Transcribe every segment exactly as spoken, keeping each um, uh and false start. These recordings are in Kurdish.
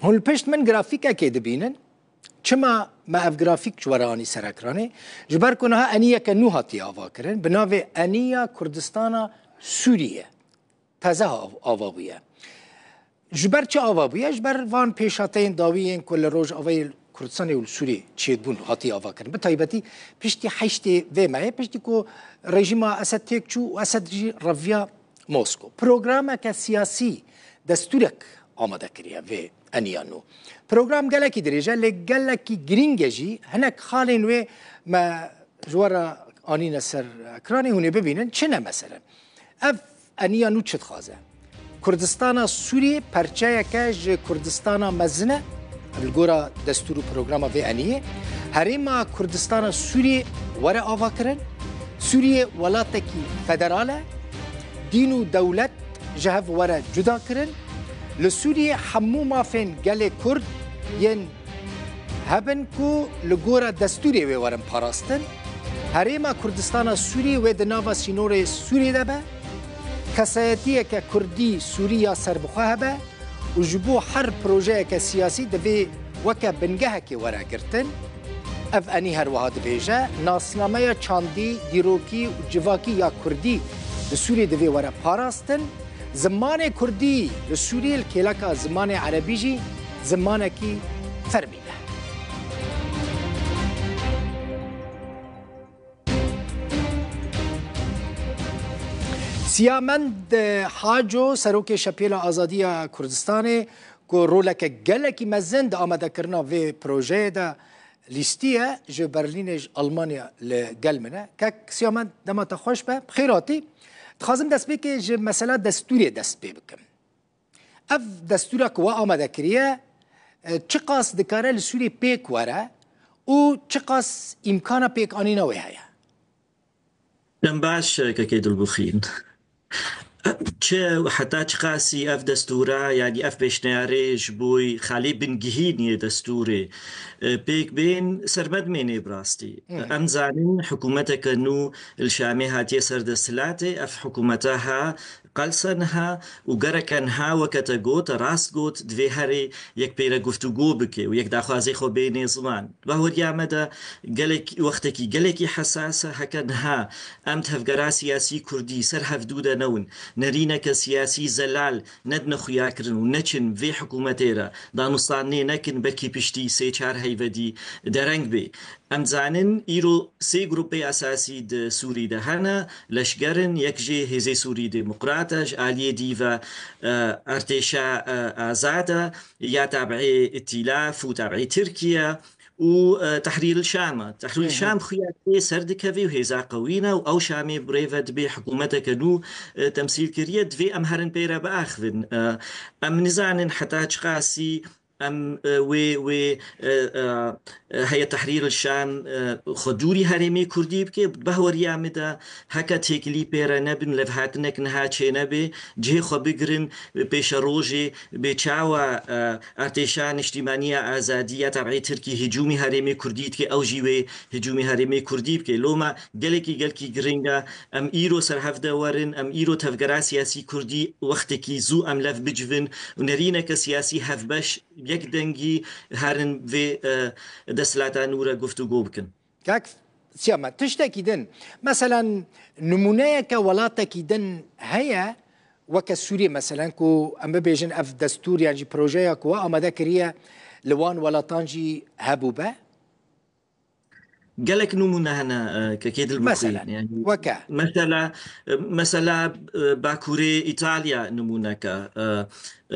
Hûn li pişt min grafîkekê dibînin. Çima me ev grafîk ji we re anî ser ekranê? Ji ber ku niha eniyeke nû hatiye avakirin, bi navê Eniya Kurdistana Sûriyê. Teze av-, ava bûye. Ji ber çi ava bûye? Ji ber van pêşhateyên dawî yên ku li Rojavayê Kurdistanê û li Sûriyê çêdibûn hatiye avakirin. Bi taybetî piştî heştê vê mehê, piştî ku rejîma Esed têk çû û Esed jî reviya Mosko. Programeke siyasî, destûrek amade kiriye vê eniya nû. Program gelekî dirêj e, lê gelekî girîng e jî. Hinek xalên wê me ji we re anîne ser ekranê, hûn ê bibînin. Çi ne meselen? Ev eniya nû çi dixwaze? Kurdistana Sûriyê perçeyeke ji Kurdistana mezin e, li gora destûr û programa vê eniyê. Herêma Kurdistana Sûriyê were avakirin. Sûriyê welatekî federal e. Dîn û dewlet ji hev were cuda kirin. Li Sûriyê hemû mafên gelê Kurd yên hebin ku li gora destûrê wê werin parastin. Herêma Kurdistana Sûriyê wê di nava sînorê Sûriyê de be. Kesayetiyeke Kurdî Sûrî ya serbixwe hebe û ji bo her projeyeke siyasî divê weke bingehekê were girtin. Ev enî her wiha dibêje, nasnameya çandî, dîrokî û civakî ya Kurdî li Sûriyê divê were parastin. Zimanê Kurdî li Sûriyê li kêleka zimanê Erebî jî zimanekî fermî be. Siyamend Haco, serokê Şepêla Azadiya Kurdistanê, ku roleke gelekî mezin di amadekirina vê projeyê de lîstiye, ji Berlînê, ji Almanya li gel min e. Kek Siyamend, dema te xweş be, bi xêr hatî. Dixwazim destpêkê ji mesela destûrê dest pê bikim. Ev destûra ku we amade kiriye, e, çiqas dikare li Sûriyê pêk were û çiqas îmkana pêkanîna wê heye? Dem baş, e, kekê Dilbixîn. Çi, heta çiqasî ev destûra, yanî ev pêşniyarê ji bo xalê bingihîn yê destûrê, e, pêk bên, sermed mênê bi rastî. Hı hı. Em zanin hikûmeteke nû li Şamê hatiye ser desthilatê, ev hikûmeta ha qelse niha û gereke niha weke te got, te rast got, divê herê yek pêre guftûgo bike û yek daxwazê xwe bênê ziman. Di bahweriya me de gelek, wextekî gelekî hesas e, heke niha em tevgera siyasî kurdî ser hevdû de newin, nerîneke siyasî zelal nedine xuyakirin û neçin vê hikûmetê re, danûstanê nekin, belkî piştî sê çar heyvedî dereng bê. Em zanin îro sê grûpê esasî di Sûrî de hene, leşger in, yek jê Hêzê Sûrî Demokrat e, ji aliyê dî ve, e, Artêşa, e, Azad e, ya tabi'ê Îtîlaf û tabi'ê Tirkiye û, e, Tehrîr el Şam e. Tehrîr el Hı hı. Şam xuya tê ser dikeve û hêza qewî ne û ew Şamê bi rê ve dibê hikûmeteke nû, e, temsîl kiriye, divê em herin pê re biaxivin. E, em nizanin heta çiqasî em, e, wê, wê, e, e, e, Heyet Tehrîr el Şam, e, xwe dûrî herêmê kurdî bike. Di bahweriya min de heke têkilî pê re nebin, levhatinek niha çênebe, cihê xwe bigirin, e, pêşerojê bê çawa, e, Artêşa Niştîmaniya Azadî ya tabi'ê Tirkî hicûmî herêmê kurdî dike, ew jî wê hicûmî herêmê kurdî bike. Loma gelekî, gelkî giring e. Em îro ser hev de werin, em îro tevgera siyasî kurdî wextekî zû em lev bicivin û nerîneke siyasî hevbeş, yek dengî herin vê, e, desthilata nû re guftûgo bikin. Kak Siyama, tiştekî din, meselen, nimûneyeke welatekî din heye, weke Sûriyê, meselen, ku em bibêjin ev destûr yan jî projeya ku we amade kiriye, li wan welatan jî hebûbe? Gelek nimûne hene, e, kekê Dilbixwîn. Meselen, yanî, weke? Mesela, e, mesela, e, Bakurê Îtalya nimûneke, e,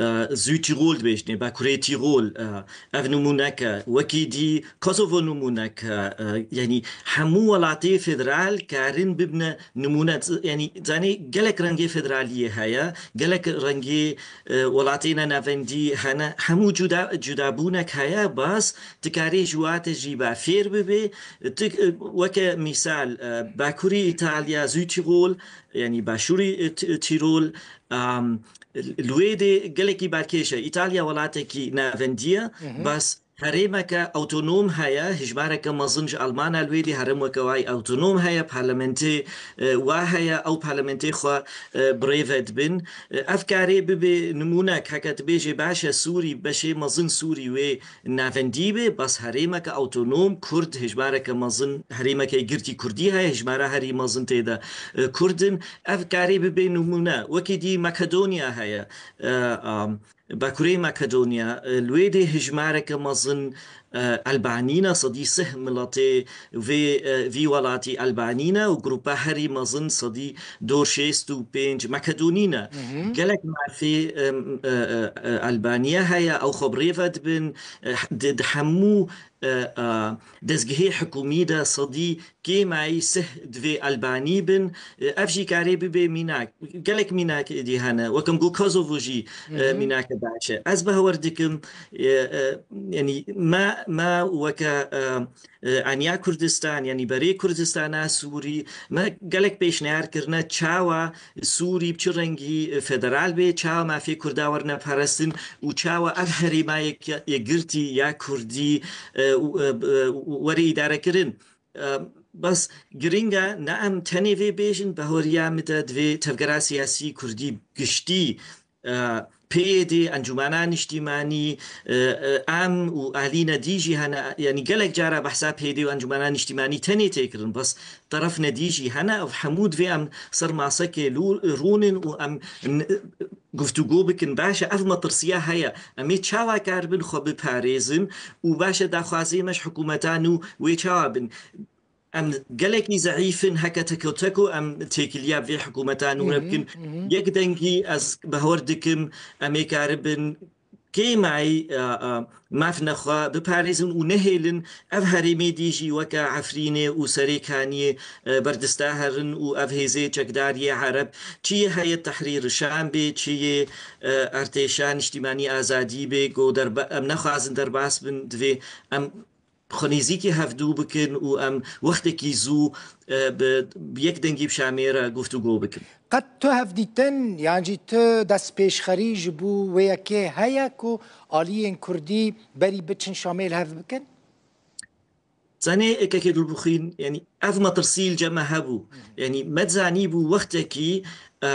e, Südtirol dibêjinê, Bakurê Tîrol, e, ev nimûneke, wekî dî Kosovo nimûneke, e, yanî hemû welatê federal karin bibine nimûne, yanî, zanî, gelek rengê federaliyê heye, gelek rengê, e, welatêne navendî hene, hemû cuda, cudabûnek heye, bas, tu karê ji wa te jî ba fêr bibê, tu, e, weke mîsal, e, Bakurî Îtalya, Südtirol, yanî Başûrî, e, T-, Tîrol, am, li wê dê gelekî balkêş e. Îtalya welatekî navendî ye, Hı hı. bas, herêmeke awtonom heye, hijmareke mezin ji Almana li wê dê herêm weke wayî awtonom heye, parlamentê, e, wa heye, ew parlamentê xwe, e, bi rê ve dibin. E, ev karê bibe nimûnek, heke tu bêjê baş e, Sûrî, beşê mezin Sûrî wê navendî be, bes herêmeke awtonom, Kurd, hijmareke mezin herêmeke girtî Kurdî heye, hijmara herî mezin tê de, e, Kurd in. Ev karê bibe nimûne. Wekî dî Makedonya heye. E, am, Bakurê Makedonya, e, li wê dê hijmareke mezin, e, Albanî ne, sedî sih miletê vê, e, vî welatî Albanî ne û grupa herî mezin sedî dor şêst û pênc Makedonî ne. Gelek mafê, e, e, e, e, Albaniya heye, ew xwe bi rê ve dibin, e, di, di hemû, e, e, dezgehê hikûmî de sedî kêmayî sih divê Albanî bin. E, ev jî karê bibe mînak. Gelek mînak êdî hene. Wekim got Kosovo jî, e, Hı hı. mînake baş e. Ez bawer dikim, e, e, yanî me, me weke, e, e, aniya Kurdistan, yanî berê Kurdistana Sûrî, me gelek pêşniyar kirine çawa Sûrî bi çi rengî, e, federal bê, çawa mafê Kurda werine parastin û çawa ev herêma yek-, yekgirtî ya Kurdî, e, û, e, e, û were îdarekirin. E, bes giring e, ne em tenê vê bêjin, bahweriya min de divê tevgera siyasî Kurdî giştî, e, P Y D, Encûmena Niştîmanî, e, e, em û alîne dî jî hene, yanî gelek cara behsa P Y D û Encûmena Niştîmanî tenê tê kirin, bes terefne dî jî hene, ev hemû divê em ser masekê lû-, rûnin û em n-, guftûgo bikin. Baş e, ev metirsiya heye. Em ê çawa karibin xwe biparêzin û baş e, daxwazê me ji hikûmetan û wê çawa bin? Em gelekî zeîf in, heke teko teko em têkiliya vê hikûmeta nû Hı hı, re bikin. hı hı. Yek dengî ez bawer dikim, em ê karibin kêmayî, e, e, mafne xwe biparêzin û nehêlin ev herêmê dî jî weke Efrînê û Serê Kaniyê, e, berdista herin û ev hêzê çekdariyê Ereb, çi yê Heyet Tehrîr Şam bê, çi yê, e, Ertêşa Niştîmanî Azadî bê, ku derbe-, em nexwazin derbas bin, divê em xwe nêzîkî hevdû bikin û em wextekî zû, e, bi, bi yek dengî bi Şamê re guftûgo bikin. Qet tu hevdîtin yan jî tu destpêşxerî ji bo wê yekê heye ku aliyên Kurdî berî biçin Şamê li hev bikin? Zanê, kekê Dulbuxîn, yanî ev metirsî li cem me hebû. Yanî me dizanîbû wextekî, e,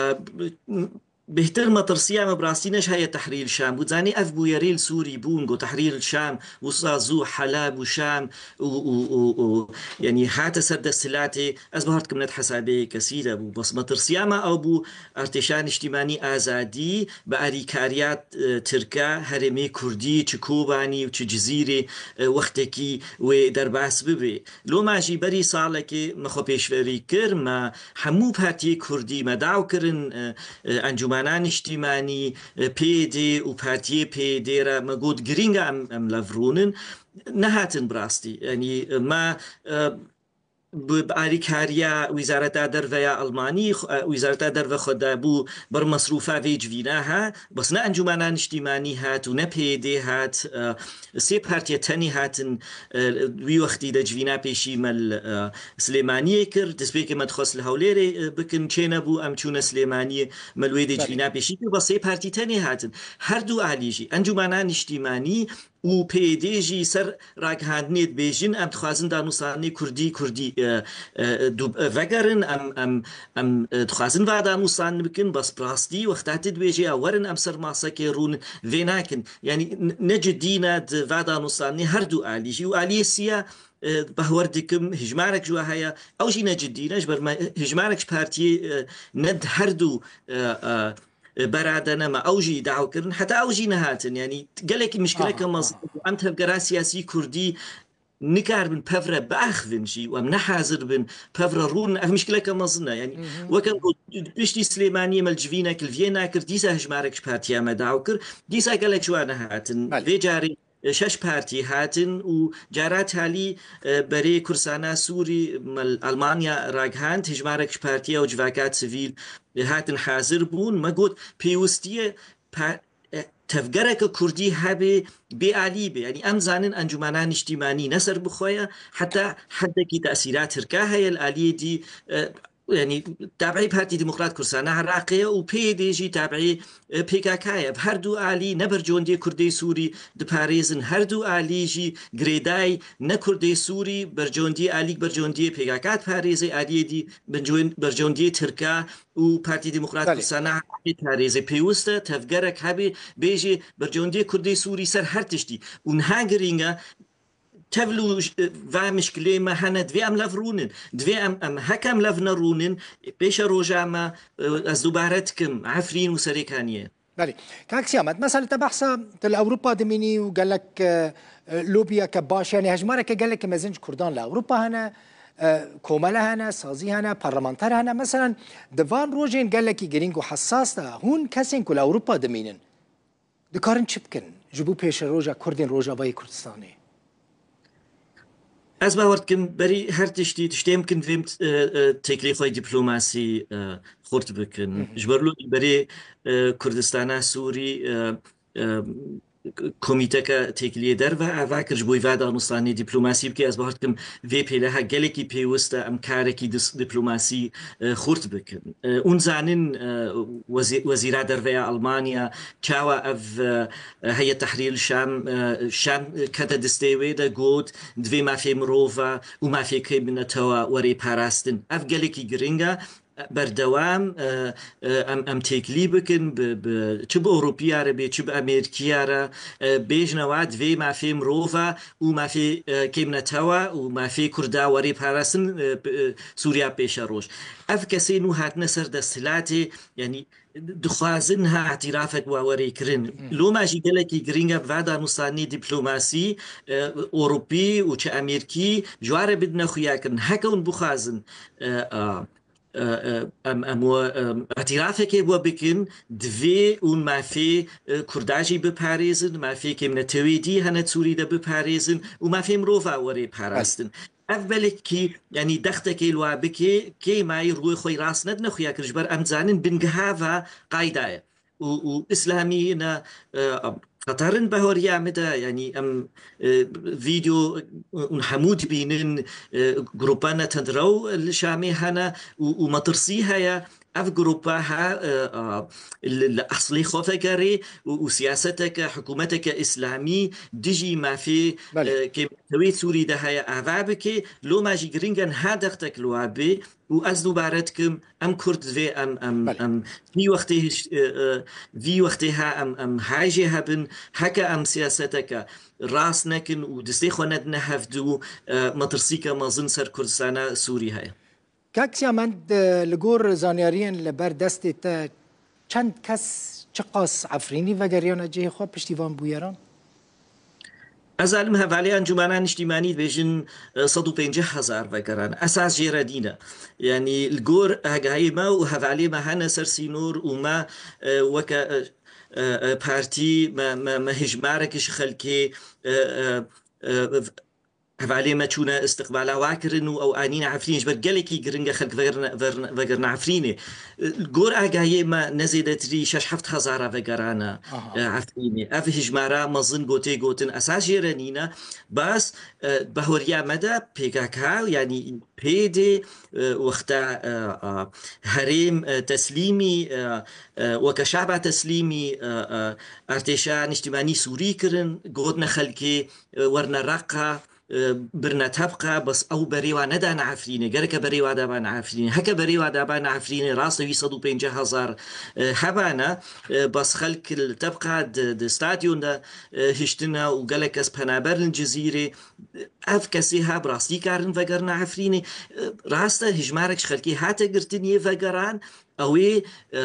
bêhtir metirsiya me bi rastî ne ji Heyet Tehrîr Şam bû. Zanî ev bûyerê li Sûrî bûn, got Tehrîr Şam, wisa zû Heleb û Şam û, û, û, û, yanî hate ser desthilatê, ez bawer dikim ne di hesabê kesî de bû. Bes metirsiya me ew bû, Artêşa Niştîmanî Azadî bi alîkariya, e, Tirka, herêmê Kurdî, çi Kobanî û çi Cizîrê, e, wextekî wê derbas bibe. Loma jî berî salekê me xwe pêşverî kir, me hemû partiyê Kurdî me daw kirin, e, e, Encûmena Niştîmanî, e, P Y D û partiyê P Y D re me got, giring e em, em lev rûnin. Nehatin bi rastî. Yanî, e, me, e, bi, bi alîkariya Wîzareta Derve ya Almanî, xwe, e, Wîzareta Derve xwe dabû ber mesrûfa vê civîna ha, bes ne Encûmena Niştîmanî hat û ne P Y D hat, e, sê partiye tenê hatin, e, wî wextî de civîna pêşî me li, e, Silêmaniyê kir, destpêkê me dixwest li Hewlêrê, e, bikin, çênebû, em çûne Silêmaniyê, me li wê dê Belê. civîna pêşî kir, bes sê partî tenê hatin. Her du alî jî, Encûmena Niştîmanî û P Y D jî ser ragihandinê dibêjin, em dixwazin danûstandinê Kurdî, Kurdî, e, e, du-, e, vegerin, em, em, em, e, dixwazin va danûstandin bikin, bes bi rastî wexta tu dibêjê ya werin em ser masekê rûnin, vê nakin. Yanî n-, ne cidî ne di va danûstandinê her du alî jî û aliyê siya, e, behwer dikim hijmarek ji we heye, ew jî ne cidî ne, ji ber me hijmarek ji partiyê, e, ne di her du, e, e, e, berade ne me, ew jî daw kirin, heta ew jî nehatin. Yanî gelekî mişkileke Aha, mezin aha. bû. Em tevgera siyasî Kurdî nikaribin pevre biaxivin jî û em nehazir bin pevre rûnin. Ev mişkileke mezin e. Yanî Hı hı. weke got, piştî Silêmaniyê me li civînek li viyê nakir, dîsa hijmarek ji partiya me daw kir, dîsa gelek ji we nehatin. Belê. Vê carê, e, şeş partî hatin û cara talî, e, berê Kurdistana Sûrî me li Almanya ragihand, hijmarek ji partiya û civaka sivîl, e, hatin hazir bûn. Me got, pêwistî ye pa-, e, tevgereke Kurdî hebe bê alî be. Yanî em zanin Encûmena Niştîmanî ne ser bi xwe ye, heta hedekî tesîra Tirka heye li aliyê dî, e, yanî tabiî Partî Demokrat Kurdistana Iraqê ye û P Y D jî tabiî, e, P K K ye. Her du alî ne bercondiyê Kurdê Sûrî diparêzin, her du alî jî girêdayî ne Kurdê Sûrî, bercondiyê alîk bercondiyê P K K diparêzê, aliyê dî bercon-, bercondiyê Tirka û Partî Demokrat Belê. Kurdistana Iraqê diparêzê. Pêwist e tevgerek hebê, bêjê bercondiyê Kurdê Sûrî ser her tiştî. Û niha girîng e, tevlû j-, va mişkilê me hene, divê em lev rûnin. Divê em, em heke em lev nerûnin, pêşeroja me, e, ez dubare dikim, Efrîn û Serêkaniyê. Belê. Kak Siyamet, mesela te behsa tu li Ewropa dimînî û gelek, e, e, lobiyeke baş, yani hejmareke gelekî mezin ji Kurdan li Ewropa hene, e, komele hene, sazî hene, parlamenter hene. Mesela di van rojên gelekî girîng û hesas de hûn kesên ku li Ewropa dimînin, dikarin çi bikin ji bo pêşeroja Kurdên Rojavayê Kurdistanê? Ez bawer dikim berî her tiştî, tiştê em kin divê em, e, e, têkilê xwe diplomasî, e, xurt bikin. Hı hı. Ji ber lo berê, e, Kurdistana Sûrî, e, e, komîteke têkiliyê derve ava kir ji bo va danûstanê diplomasî bike. Ez bawer dikim vê pêleha gelekî pêwist e em karekî dis-, diplomasî, e, xurt bikin. E, hûn zanin, e, wezî-, wezîra derve ya Almanya çawa ev, e, Heyet Tehrîr Şam, e, Şam kete distê wê de got, divê mafê mirova û mafê kêmnetewa were parastin. Ev gelekî giring e. Berdewam, e, e, em, em têkilî bikin, bi, bi, çi bi Ewropiya re bê, çi bi Amerîkiya re, e, bêjne wa divê mafê mirova û mafê, e, kêmnetewa û mafê Kurda were parastin, e, p-, e, Sûriya pêşeroj. Ev kesê nû hatine ser desthilatê, yanî dixwazin ha îtirafek wa were kirin. Hı. Loma jî gelekî giring e, bi va danûstanê diplomasî, e, Ewropî û çi Amerîkî ji wa re bidine xuyakirin. Heke hûn bixwazin, e, a, e, e, em, em we, em, îtirafekê we bikin, divê hûn mafê, e, Kurda jî biparêzin, mafê kêmnetewê dî hene Sûrî de biparêzin û mafê mirova were parastin. Ev belkî, yanî dextekê li wa bikê, kêmayî rûyê xwe rast nedine xuya kir, ji ber em dizanin bingiha va qayda ye. Û, û îslamî ne, e, xeter in bahoriya me de, yanî em, e, vîdeo û hemû dibînin, e, grupa ne tendrew li Şamê hene û, û metirsî heye. Ev grupa ha, e, a, li, li eslê xwe vegerê û, û siyaseteke, hikûmeteke îslamî dijî mafê, Belê. e, kêmnetewê Sûrî de heye ava bike. Loma jî giring e niha dextek li wa bê û ez dubare dikim, em Kurd divê em, em, Belê. em vî wextê hiş-, e, e, vî wextê ha em, em hay jê hebin, heke em siyaseteke rast nekin û distê xwe nedine hevdû, e, metirsîke mezin ser Kurdistana Sûrî heye. Kak Siyamet, e, li gor zanyariyên li ber destê te çend kes çiqas Efrînî vegeriyane cihê xwe piştî van bûyeran? Ez zanim hevalê Encûmena Niştîmanî dibêjin, e, sed û pêncî hezar vegeran. Esas jê re nîne. Yanî li gor agahiyê me û hevalê me hene ser sînor û me, e, weke, e, e, e, partî me, me, me hejmarek ji xelkê, e, e, e, hevalê me çûne istiqbala wa kirin û ew anîne Efrîn ji ber gelekî giring e xelk vegerine, ver-, vegerine Efrînê. Li gor agahiyê me ne zêdetirî şeş heft hezara vegerane, Aha. e, Efrînê. Ev hijmara mezin gotê gotin esas jê re nîne. Bas, e, bahoriya me de P K K, yanî P Y D, e, wexta, e, e, herêm, e, teslîmî, e, e, weke şaba teslîmî, e, e, artêşa niştimanî Sûrî kirin, gotine xelkê, e, werne Reqa, e, birine Tebqa, bes ew berê wa nedane Efrînê. Gereke berê wa dabane Efrînê. Heke berê wa dabane Efrînê, rast e wî sed û pêncî hezar, e, hebane, e, bes xelk li Tebqa di, di stadyon de, e, hiştine û gelek kes penaber in Cizîrê. Ev kesê ha bi rastî karin vegerine Efrînê. E, rast e, hijmarek ji xelkê hate girtin yê vegeran, ew ê, e,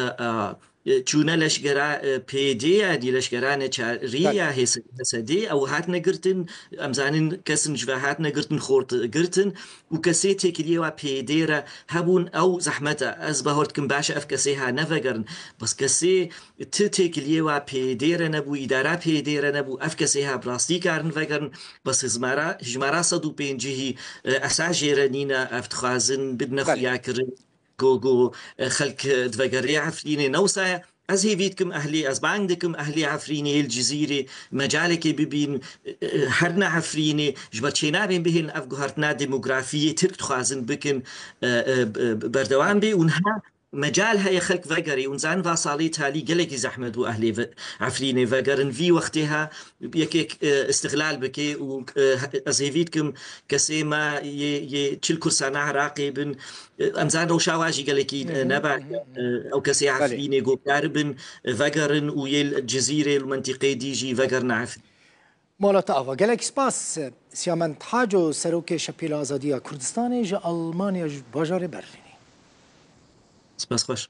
e, çûne leşgera, e, P Y D, yanî leşgera neçarî Belê. ya H S D, ew hatine girtin, em zanin kesin ji ve hatine girtin, xort girtin û kesê têkiliyê wa P Y D re hebûn, ew zehmet e. Ez bawer dikim baş e ev kesê ha nevegerin. Bes kesê ti têkiliyê wa P Y D re nebû, îdara P Y D re nebû, ev kesê ha bi rastî karin vegerin. Bes hizmara, hijmara sed û pêncî, e, esas jê re nîne, ev dixwazin bidine Belê. xuya kirin. Ku, ku, e, xelk, e, divegerê Efrînê ne wisa ye. Ez hêvî dikim ehlê, ez bang dikim ehlê Efrînê, yê li Cizîrê mecalekê bibîn, e, e, herine Efrînê, ji ber çênabên bihêlin ev guhertina demografiyê Tirk dixwazin bikin, e, e, e, berdewam bê û niha mecal heye xelk vegerê û zanin va salê talî gelekî zehmet bû ehlê ve-, Efrînê vegerin. Vî wextê ha yekek, e, îstixlal bike û, e, ez hêvî dikim kesê me yê, yê çil kursana Iraqê bin, e, em zanin rewşa wa jî gelekî, e, Hı hı, nebaş e. hı hı. E, ew kesê Belê. Efrînê guhdar bin, e, vegerin û yê li Cizîrê li mentîqeyê dî jî vegerine Efrîn. Mala te ava. Gelek spas, Siyamend Haco, Serokê Şepêla Azadiya Kurdistanê ji Almanya, ji bajarê Berlînê. Spas xweş.